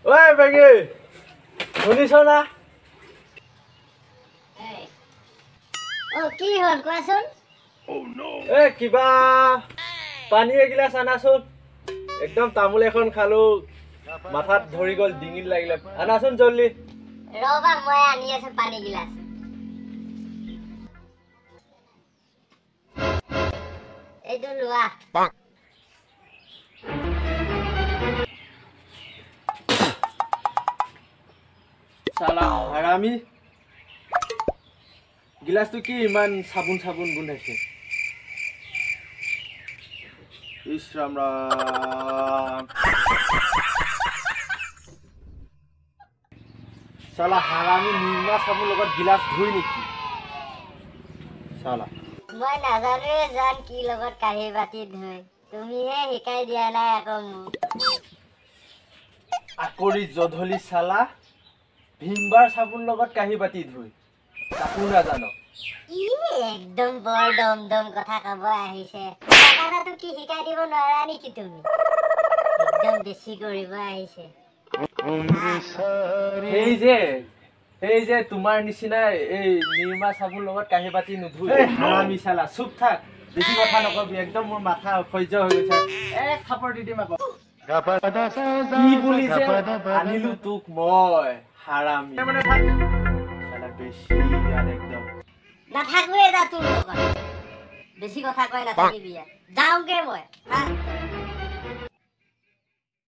ঐ বেগী, শুনিছ না? অ, কি হ'ল কোৱাচোন? এ কিবা পানী এগিলাচ আনাচোন। একদম তামোল এখন খালো, মাথাত ধৰি গ'ল, ডিঙিত লাগিলে। আনাচোন জল্দি। ৰ'বা, মই আনি আছো পানী গিলাচ। এইটো লোৱা। চালা হাৰামি, গিলাচটো কি ইমান চাবোন চাবোন গোন্ধাইছে? ইছ ৰাম ৰাম, চালা হাৰামি, নিৰ্মা চাবোন লগত গিলাচ ধুই নেকি চালা? মই নাজানোৱে জান কি লগত কাঁহী বাতি ধুই, তুমিহে শিকাই দিয়া নাই আকৌ মোক। আকৰি জধলি চালা, ভীমবাৰ চাবোন লগত কাঁহী বাতি ধুই, তাকো নাজান? ই একদম বৰ দম দম কথা কব আহিছে। কথাটো কি শিকাই দিব নোৱাৰা নেকি তুমি? একদম বেছি কৰিব আহিছে। সেই যে তোমাৰ নিচিনা এই নিৰ্মা চাবোন লগত কাঁহী বাতি নুধুই। হাৰামি চালা, চুপ থাক, বেছি কথা নকবি। একদম মোৰ মাথা অসহ্য হৈ গৈছে, এক থাপৰ দি দিম আকৌ। কি বুলি যে আনিলো তোক মই, হাৰামি মানে থাক চালা, বেছি ইয়াত একদম। নাথাকোৱে যা তোৰ লগত, বেছি কথা কৈ নাথাকিবি ইয়াত। যাওঁগে মই, থাক।